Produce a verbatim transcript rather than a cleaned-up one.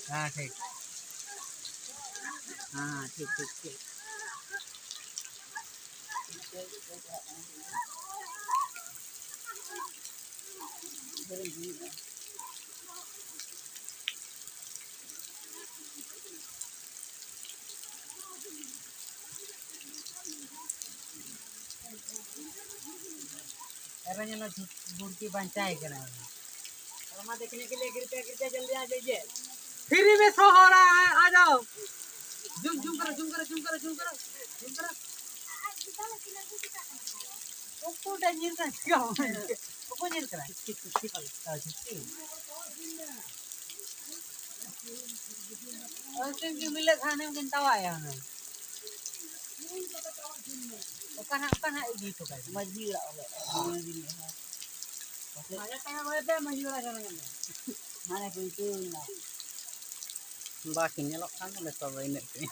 ᱦᱮᱸ, ᱴᱷᱤᱠ᱾ ᱦᱮᱸ, ᱴᱷᱤᱠ, ᱴᱷᱤᱠ, ᱴᱷᱤᱠ᱾ ᱟᱨᱚ ᱧᱮᱞᱚᱜ ᱵᱩᱲᱠᱤ ᱵᱟᱧᱪᱟᱭ ᱠᱟᱱᱟ᱾ ᱟᱨ ᱢᱟ ᱫᱮᱠᱷᱱᱮ ᱠᱮ ᱞᱤᱭᱮ ᱜᱤᱨ ᱯᱮ, ᱜᱤᱨ ᱯᱮ, ᱡᱚᱞᱫᱤ ᱟ ᱡᱟᱭᱮ᱾ ᱯᱷᱤᱨᱤ ᱢᱮ ᱥᱚᱦᱚᱨᱟ, ᱟ ᱡᱟᱣ᱾ ᱡᱩᱢ, ᱡᱩᱢ ᱠᱟᱨᱚ, ᱡᱩᱢ ᱠᱟᱨᱚ, ᱡᱩᱢ ᱠᱟᱨᱚ, ᱡᱩᱢ ᱠᱟᱨᱚ, ᱡᱩᱢ ᱠᱟᱨᱚ᱾ ᱚᱠᱚᱭᱴᱟᱜ ᱧᱮᱞ ᱠᱟᱱᱟ? ᱪᱤᱠᱟᱹ ᱦᱚᱸ ᱵᱟᱝ ᱧᱮᱞ ᱠᱟᱱᱟ᱾ ᱚᱠᱚᱭ ᱧᱮᱞ ᱠᱟᱱᱟ? ᱪᱤᱠᱟᱹ, ᱪᱤᱠᱟᱹ, ᱪᱤᱠᱟᱹ, ᱪᱤᱠᱟᱹ᱾ ᱩᱱᱠᱤᱱ ᱠᱤᱱ ᱢᱤᱞᱟᱹᱜ ᱠᱷᱟᱱ ᱩᱱᱠᱤᱱ ᱛᱟᱣᱟᱭᱟ ᱦᱩᱱᱟᱹᱝ᱾ ᱚᱠᱟ ᱱᱟᱜ, ᱚᱠᱟ ᱱᱟᱜ ᱤᱫᱤ ᱦᱚᱴᱚ ᱠᱟᱭ ᱠᱟᱱᱟ? ᱢᱟᱹᱡᱷᱤ ᱚᱲᱟᱜ ᱨᱮ᱾ ᱢᱟᱹᱡᱷᱤ ᱚᱲᱟᱜ ᱨᱮ᱾ ᱢᱟᱡᱟ ᱛᱟᱭᱟ ᱵᱟᱭ ᱯᱮ ᱢᱟᱹᱡᱷᱤ ᱚᱲᱟᱜ ᱪᱟᱞᱟᱜ ᱠᱟᱱᱟ᱾ ᱢᱟᱱᱮ ᱠᱚ ᱤᱛᱟᱹ ᱮᱱᱟ᱾ ᱵᱟᱠᱤᱱ ᱧᱮᱞᱚᱜ ᱠᱟᱱ ᱫᱚ ᱱᱤᱛᱚᱜ ᱫᱚ ᱤᱱᱟᱹᱜ ᱜᱮ᱾